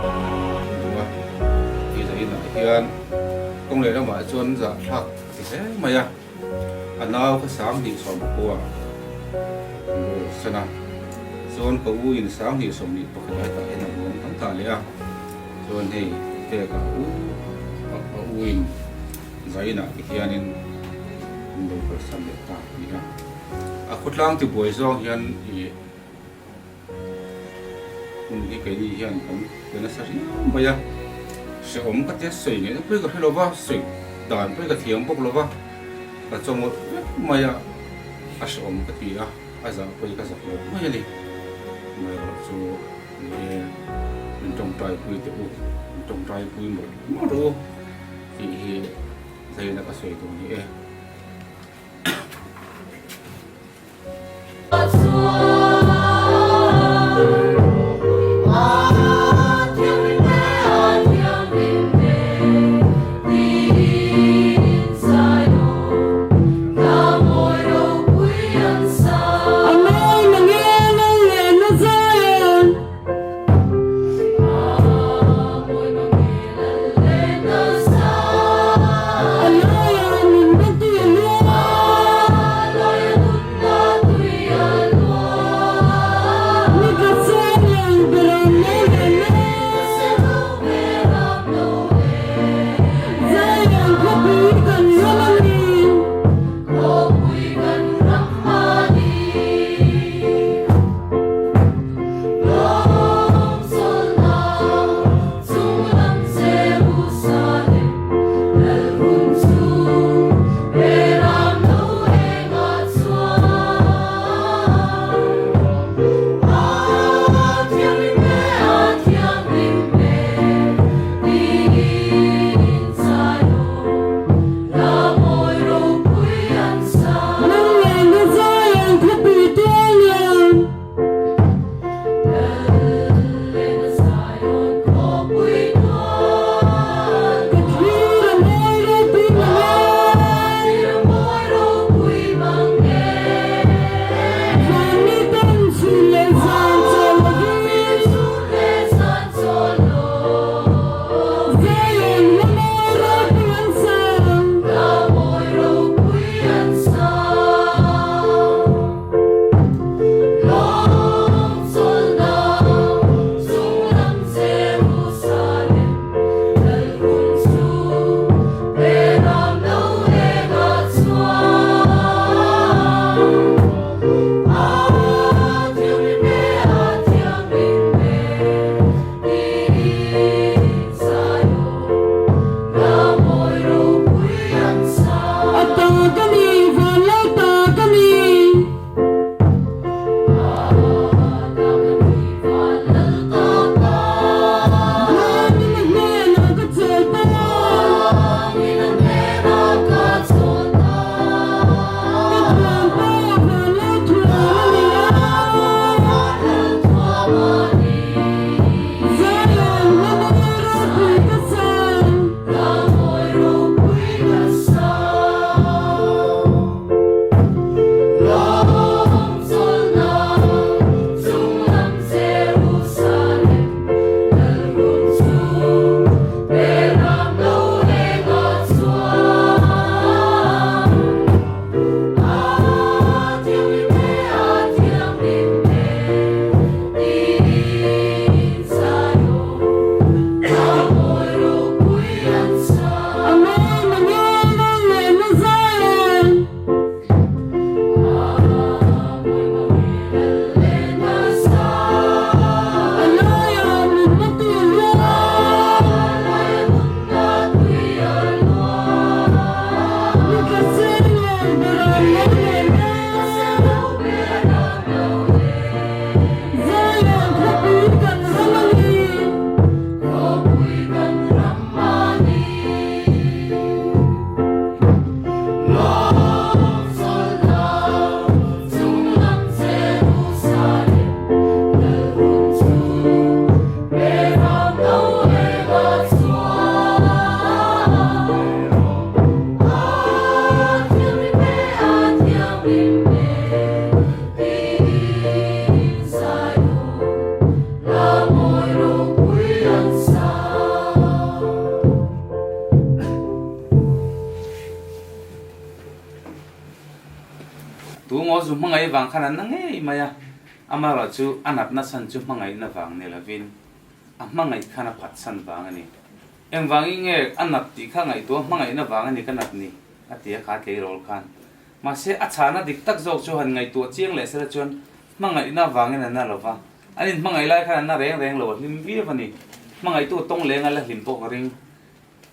Duh a, tih zah inah hian kawng leh lamah chuan zahthlak a ti hle mai a, a nau kha 2019 bawr san a, chuan ka u in 2021 ah hetah hian a ruang tam ta leh a, chuan hei pek a u a u in zah inah ti hianin an lo kalsan leh ta a ni a, a khawtlang tibuai zawng hian ih. Hun hi keini hian kan pe nasa riau mai a, hrehawm ka tia sawi ngaihna pawh hi ka hre lo va, sawi dan pawh hi ka thiam bawk lo va, ka chawngawlh vek mai a, a hrehawm ka ti a, a zah pawh hi ka zak lo mai a ni. Amaherawh chu ni e, min tawngtai pui teh u, min tawngtai pui mawlh mawlh rawh u tih hi zaina ka sawi tur a ni e. Chu hmangaih vang khan a na ngei mai a, amaherawhchu a natna chhan chu hmangaihna vang ni lovin a hmangaih khan a phatsan vang a ni. Engvangin nge a nat tih kha ngaihtuah hmangaihna vang a ni ka nat ni? a ti a kha tleirawl khan. Mahse a chhana dik tak zawk chu han ngaihtuah chiang leh sela chuan hmangaihna vangin a na lo va, an inhmangaih lai khan a na reng reng lo a hlim viau a ni. Hmangaihtu tawng lenga la hlim pawh ka ring.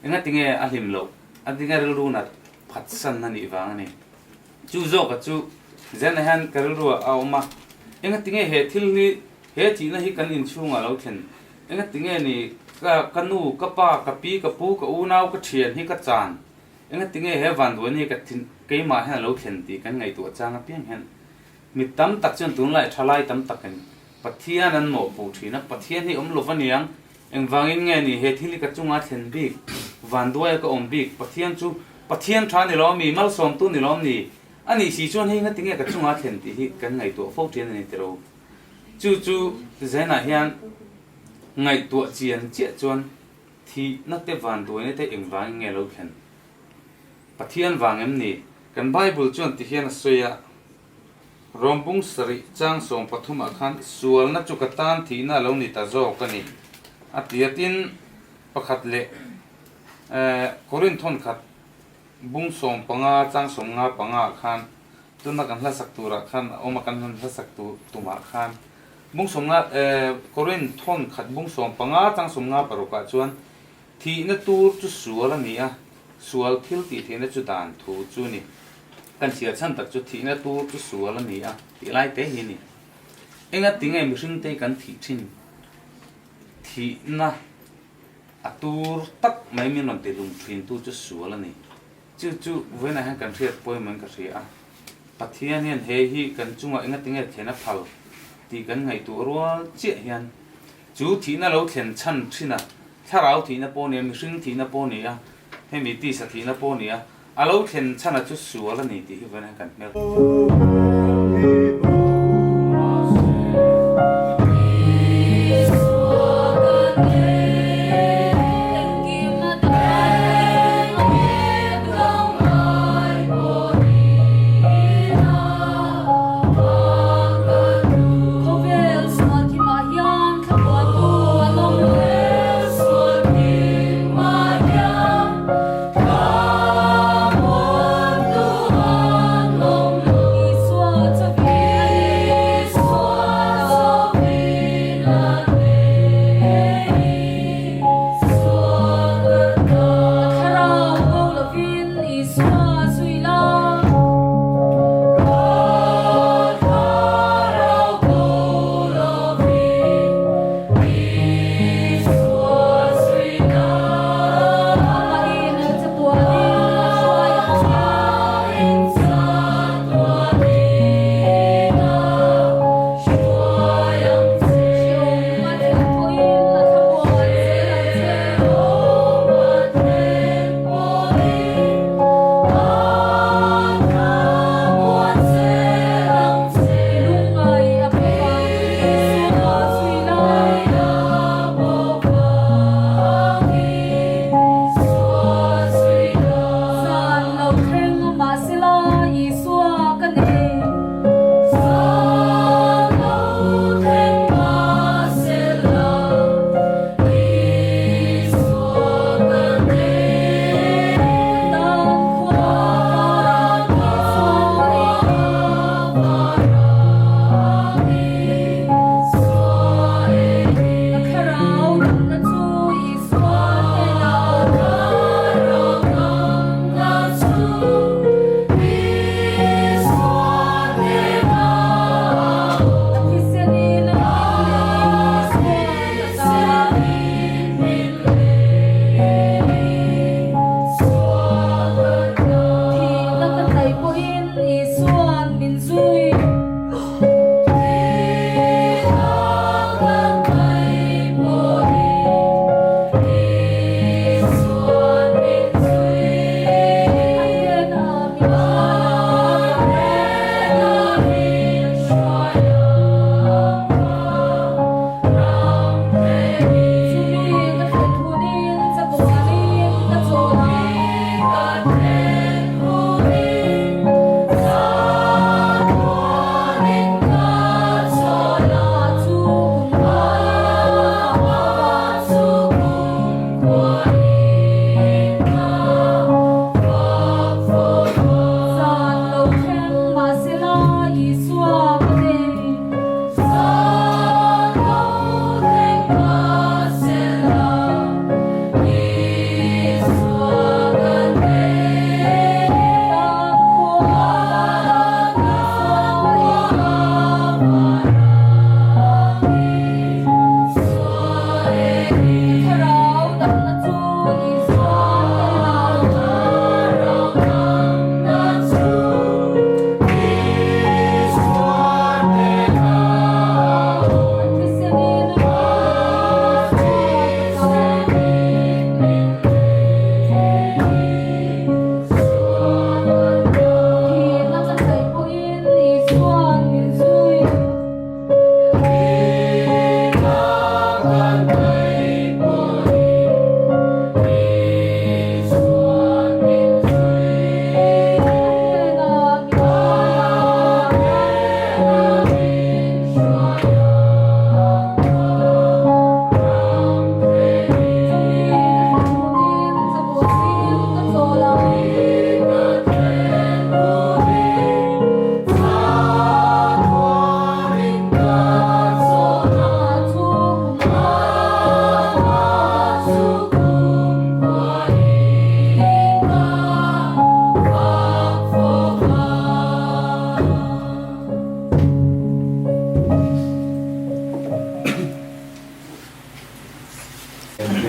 Engatinge a hlim loh? A tinge rilru nat phatsan a nih vang a ni. Chu zawka chu Zena hian ka rilru ah a awm a, engatinge he thil hi, he thihna hi kan inchhungah lo thlen? Engatinge ni ka ka nu, ka pa, ka pi, ka pu, ka unau, ka thian hi ka chan? Engatinge he vanduaina hi ka thin keimah hian a lo thlen tih kan ngaihtuah chang apiang hian mi tam tak chuan tunlai thalai tam takin Pathian an mawhpuh thin a, Pathian hi awm lo va niang, engvangin nge ni he thil hi ka chunga thlen bik, vanduaia ka awm bik, Pathian chu Pathian tha ni lawm mi, malsawmtu ni lawm ni, a nih si chuan hei ngatinge ka chunga thlen tih hi kan ngaihtuah fo thin a ni tiro. Chu chu Zenah hian ngaihtuah chian chiah chuan thihna te vanduaina te engvangin nge lo thlen? Pathian vang em ni? Kan Bible chuan ti hian a sawi a. Rawmbung sarih chang 13 ah khan sualna chu ka tan thihna a lo ni ta zawk a ni a ti a. Tin, pakhat leh Korinthon khat bung 15 chang 55 ah khan tuna kan hlasak turah khan a awm a, kan han hlasak tumah khan bung 15 Korinthon khat bung 15 chang 56 ah chuan thihna tur chu sual a ni a, sual thil tih theihna chu dan thu chu a ni. Kan chhiar chhan tak chu thihna tur chu sual a ni a tih lai te hi a ni. Enga tinge mihring te kan thih thin? Thihna a tur tak mai min rawn ti lung thin tu chu sual a ni. Chu chu vawiinah hian kan hriat pawimawhin ka hria a. Pathian hian he hi kan chungah enga tinge thlen a phal tih kan ngaihtuah rual chiah hian chu thihna lo thlen chhan thin a, thlarau thihna pawh a ni a, mihring thihna pawh a ni a, hemi tisa thihna pawh a ni a, A lo thlen chhan a chu sual a ni tih hi vawiin kan hmel.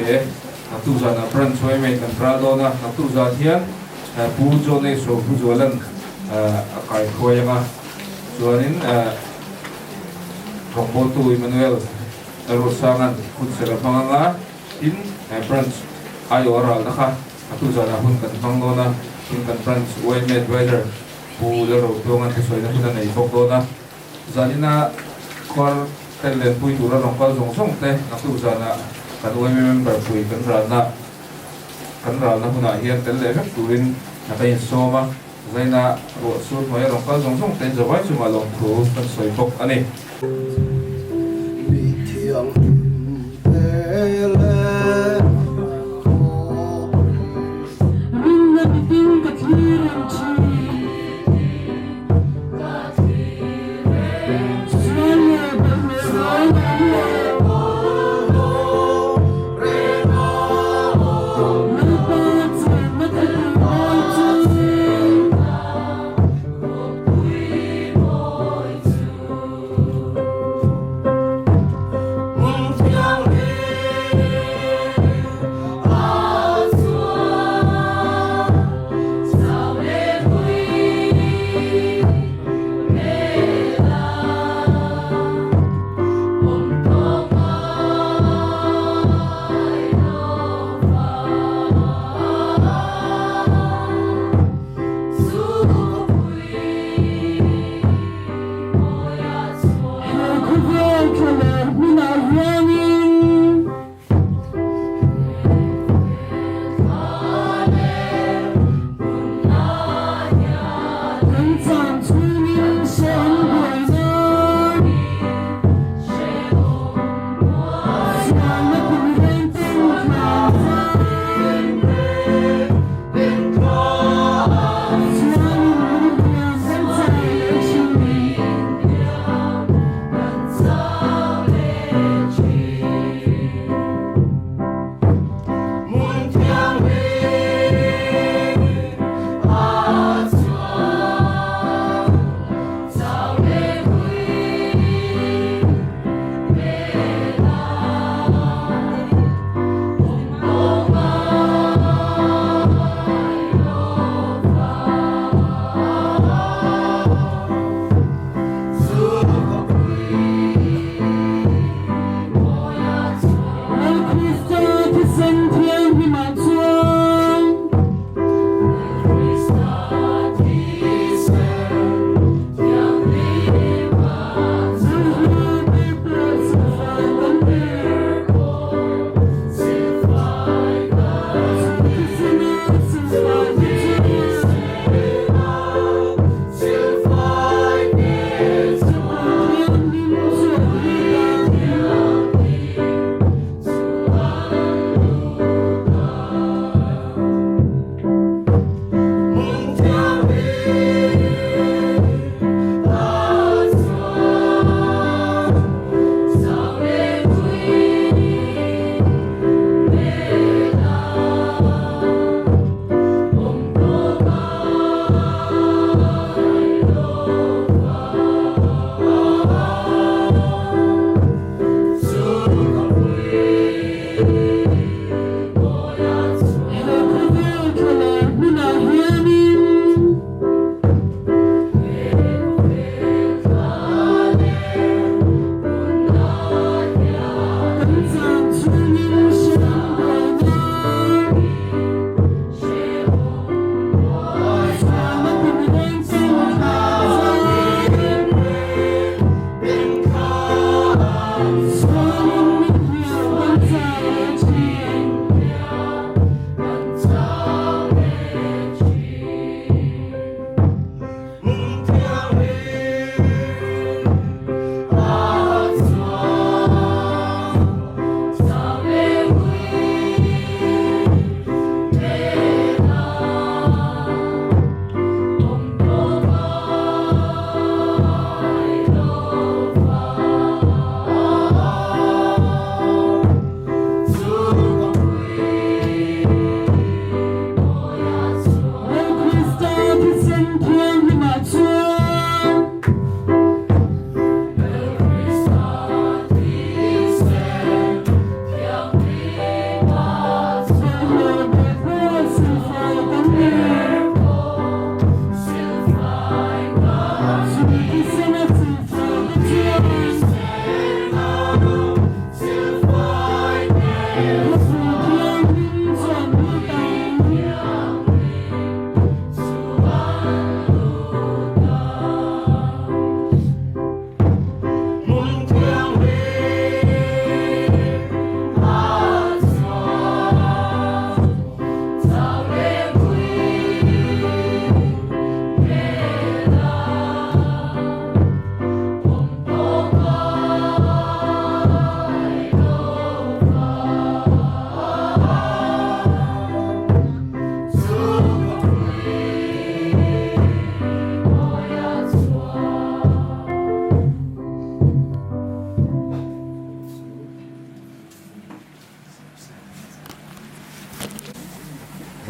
ve. Naktuk zanah Branch yma kan ral dawn a, naktuk zan hian Pu John A. Sawmpuzuala'n a kaihruai ang a, chuanin rawngbawltu Emmanuel Lalruatsanga'n hunserh a hmang ang a, tin Branch aiawh a ralna kha naktuk zanah hun kan hmang dawn a, tin kan Branch yma Adviser Pu Lalrotuanga'n thusawina hun a nei bawk dawn a. Zanina khuar tel lenpui tura rawn kal zawng zawng te naktuk zanah kan yma member pui kan ralna kan ralna hunah hian tel leh vek turin a ka insawm a, zaina ruah sur hnuaia rawn kal zawng zawng te zawai chungah lawmthu kan sawi bawk a ni. Mi thianghlim te leh khawpui. Rinna mitin ka thlir em thin.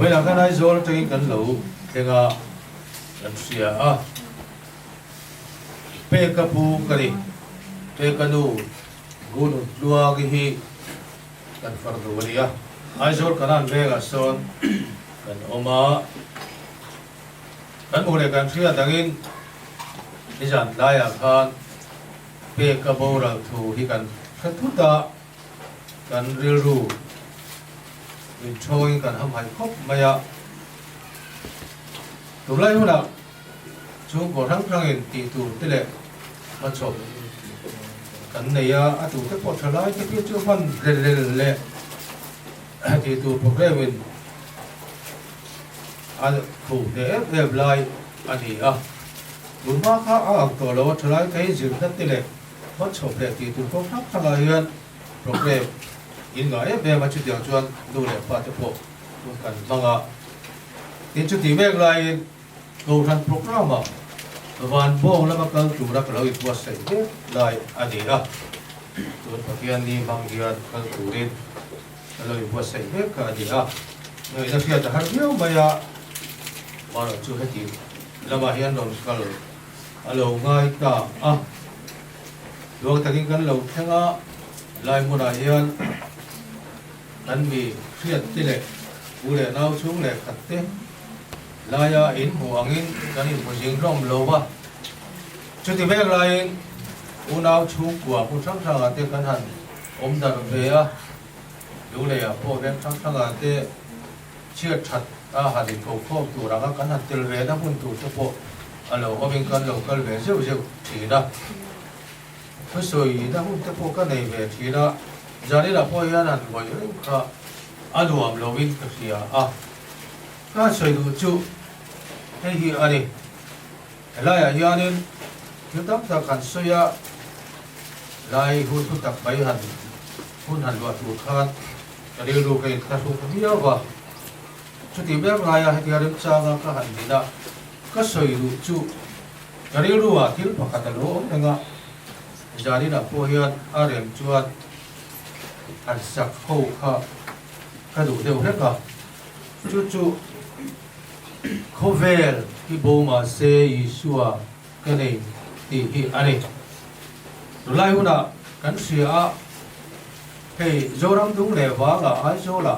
Vawilah khan Aizawl atangin kan lo thleng a, kan hria a. Peka pu ka ni, Peka nu Gunut Tluangi hi kan far duh a ni a. Aizawl Kanan vengah sawn kan awm a. Kan hmuh leh kan hriat angin nizan tlaiah khan peka boral thu hi kan hre thut a, kan rilru min thawngin kan hamhaih khawp mai a. Tunlai hunah chhungkaw hrang hrangin tih tur te leh hmachhawp kan nei a, a tute pawh tha lai te khi chu hman hlel leh tih tur programme in a khuh hneh em em lai a ni a, tunhma kha a ang tawh lo a, thalai te hi zirna te leh hmachhawp leh tih tur kawng hrang hrangah hian programme in ngah em em a, chutiang chuan nu leh pa te pawh hun kan hmang a, tin chutih mek laiin Kohhran programme ah van bawng lama kal tura ka lo inbuatsaih mek lai a ni a, tun Pathianni hmang hian kal turin ka lo inbuatsaih mek kha a ni a, ngaihna hriat a har viau mai a, Mara chu heti lamah hian rawn kal a lo ngai ta a, luang takin kan lo thleng a, lai hmunah hian kan mi hriat te leh u leh nau chhung leh khat te laia inhmuh angin kan inhmu zing hlawm lo va, chuti mek laiin unau chhungkua hmun hrang hrangah te kan han awm darh ve a, Lungleiah pawh veng hrang hrangah te chhiat that a han inkokhawm tur anga kan han tel ve na hmun tur te pawh a lo awmin kan lo kal ve zeuh zeuh thin a, thusawi na hun te pawh ka nei ve thin a, Zaninah pawh hian han ngawih reng kha a nuam loin ka hria a. Ka sawi duh chu hei hi a ni, helaiah hianin thil tam tak han sawi a, lai hun thu tak mai han hun han luah tur khan ka rilru ka inthlahruk viau va. Chutih ber laia hetia remchanga ka han din a, ka sawi duh chu ka rilruah thil pakhat a lo awm reng a, zaninah pawh hian a rem chuan han sak ho kha ka duh deuh hlek a. Chu chu khawvel hi bo mah se Isua ka nei tih hi a ni. Tunlai hunah kan hria a, hei Zoram dung leh vangah Aizawlah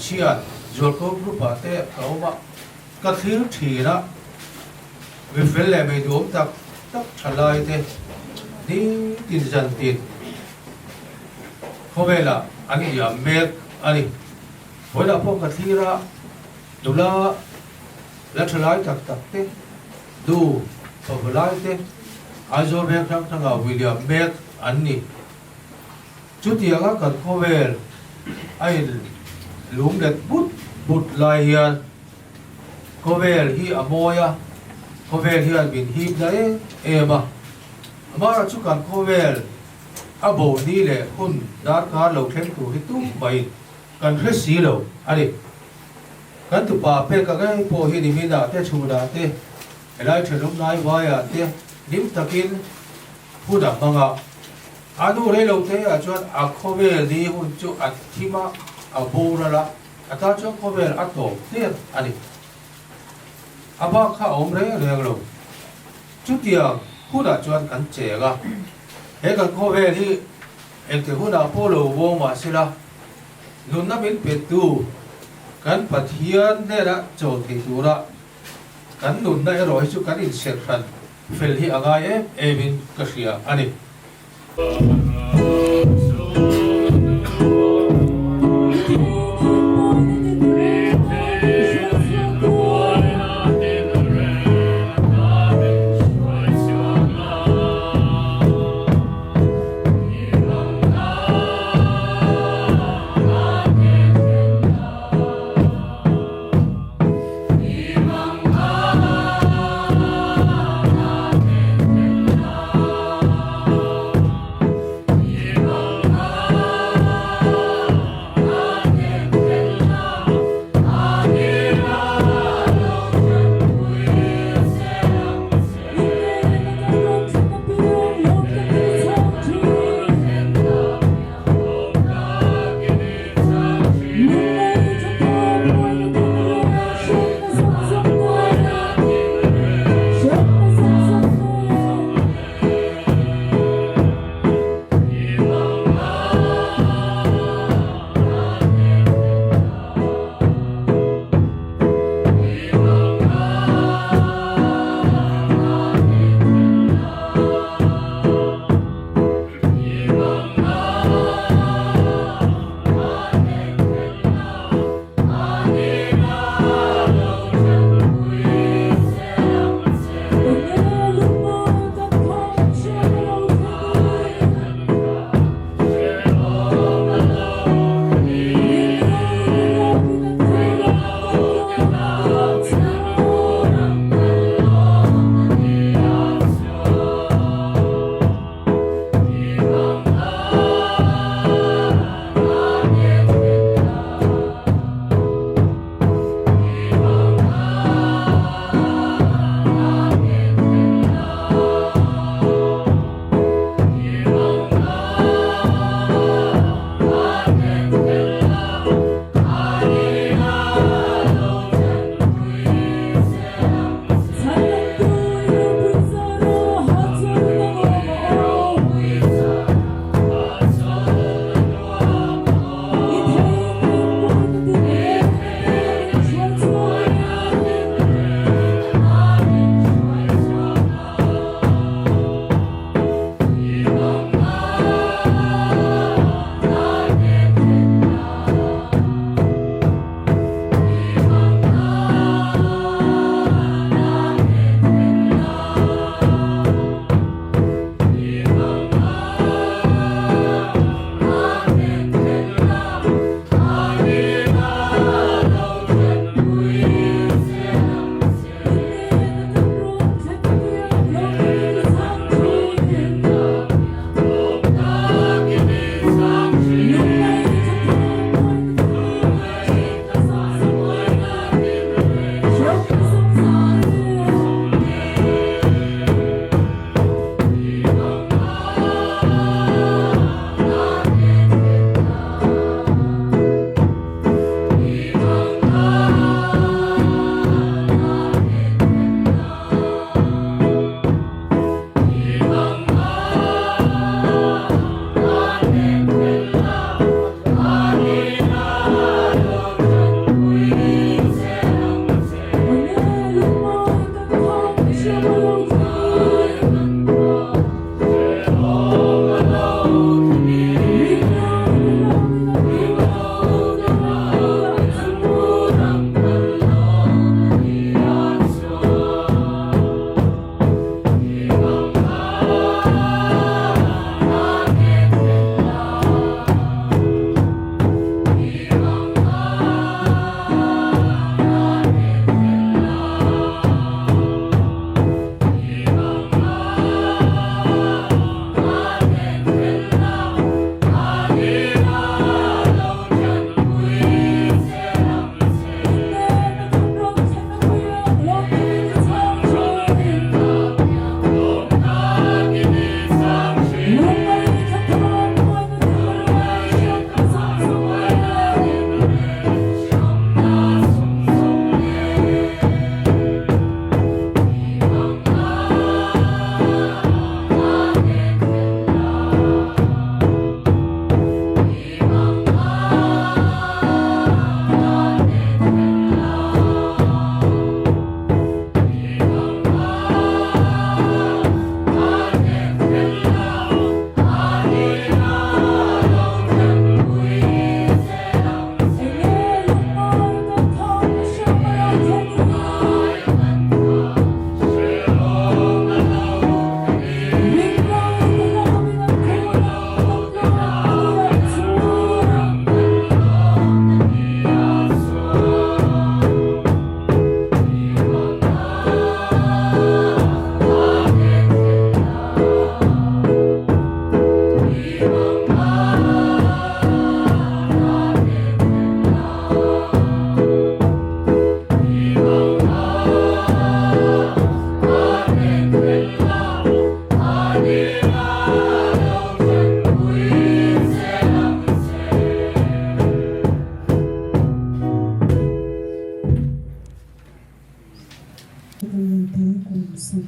chhiat zualko group ah te ka awm a, ka thlir thin a, mi fel leh mi duhawm tak tak tha lai te nitin zantin khawvelah an liam mek a ni. Vawilah pawh ka thlir a, nula la tha lai tak tak te, nu fapa lai te, Aizawl veng hrang hrangah William mek an ni. Chutianga kan khawvel a in lum let but but lai hian khawvel hi a mawi a, khawvel hian min hip na em em a. Amara chu kan khawvel a bo ni leh hun darkar lo thleng tur hi tum mai kan hre si lo a ni. Kan tupa peka ngei pawh hi niminah te chhunah te helai thenawm lai vaiah te hlim takin hun a hmang a. A nu rei lo te ah chuan a khawvel ni hun chu a thim a, a boral a, a tan chuan khawvel a tawp hnem a ni. A bak kha a awm reng reng lo. Chutiang hunah chuan kan cheng a, he kan khawvel hi engti hunah pawh lo vawng mah sela, nunna min pettu kan Pathian hnena chawl thei tura kan nunna erawh hi chu kan inserh hran fel hi a ngai em emin ka hria a ni.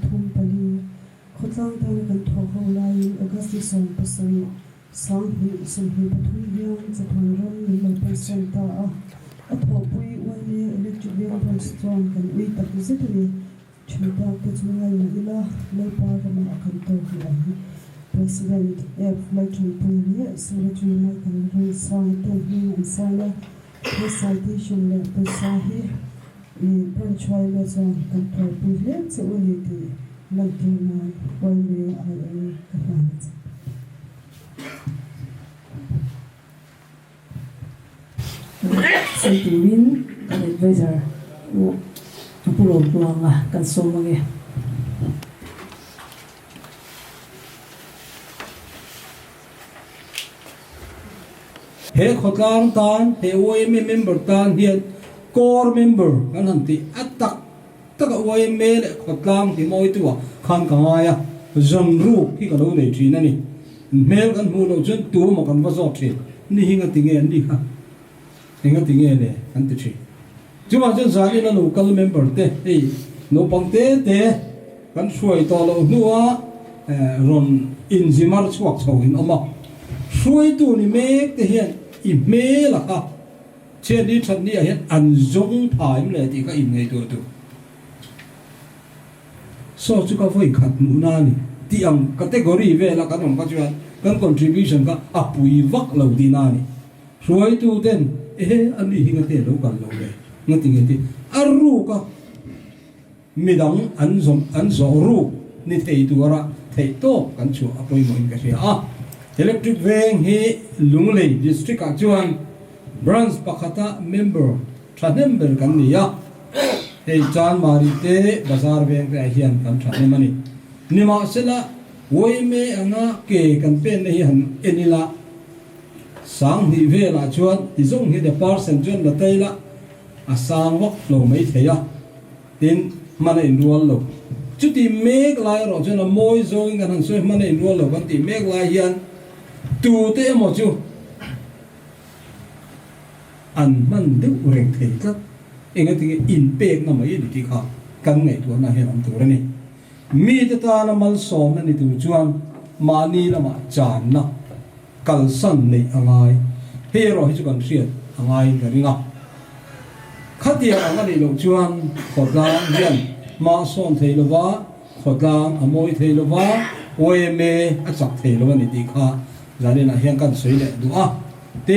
34 khawtlang tana kan thawk ho laiin August ni 17 2023 hian chatuan ram min lo pansan ta a. A thawhpui Uaime Electric Veng Branch chuan kan ui tak zet a ni. Ṭhentak te chu ngaihna ila Lalpa ramah a kan tawk leh ang. President F. Lalṭanpui leh Secretary Michael Rinsang te hming an sign a, he citation leh pawisa hi i branch yma chuan kan tuarpui hle che u a ni tih lantir nan yma aiawm ka hlan a che. Sawi turin kan adviser u Pu Rawltluanga kan sawm ange. He khawtlang tan, he yma member tan hian core member kan han tih a tak tak a yma leh khawtlang ti mawitu ah khan ka ngai a, zan ruk hi ka lo nei thin a ni. Hmel kan hmuh loh chuan tu emaw kan va zawt thin, ni hi nga ti nge an ni kha, enga ti nge le kan ti thin. Chuvang chuan zanin a local member te hei naupang te te kan hruai tawh loh hnua rawn inzimar chhuak chho in awm a, hruaitu ni mek te hian i hmel a kha chhiatni thatni ah hian an zawng phaim le tih kha inngaihtuah tur. Saw chu ka vawi khat hmuhna a ni tih ang category vela kan awm kha chuan kan contribution kha a pui vak lo tihna a ni. Hruaitu ten ehe a mi hi ngate lo kal lo le ngati nge tih a ruk a midang an zawm an zawh ruk ni thei tura theih tawp kan chhuah a pawimawhin ka hria a. Electric Veng hi Lunglei District ah chuan branch pakhata member Thahnem ber kan ni a, hei Chanmari te bazar veng te ah hian kan thahnem a ni. Nimahsela, yma anga ke kan penna hi han en ila, 2000 velah chuan ti zawng hi the percent chuan la ta ila, a sang vak lo mai thei a, tin hman a inrual lo. Chuti mek lai erawh chuan a mawi zawngin kan han sawi hman a inrual lo kan tih mek lai hian tute emaw chu, An hman deuh reng thei tlat. Engatinge inpekna mai a ni tih kha kan ngaihtuahna hian awm tur a ni. Mite tana malsawmna ni tur chuan mahni lamah channa kalsan neih a ngai. Hei erawh hi chu kan hriat a ngaiin ka ring a. Khatiang ang a nih loh chuan khawtlang hian hma a sawn thei lo va, khawtlang a mawi thei lo va, yma a chak thei lo a ni tih kha zaninah hian kan sawi leh duh a.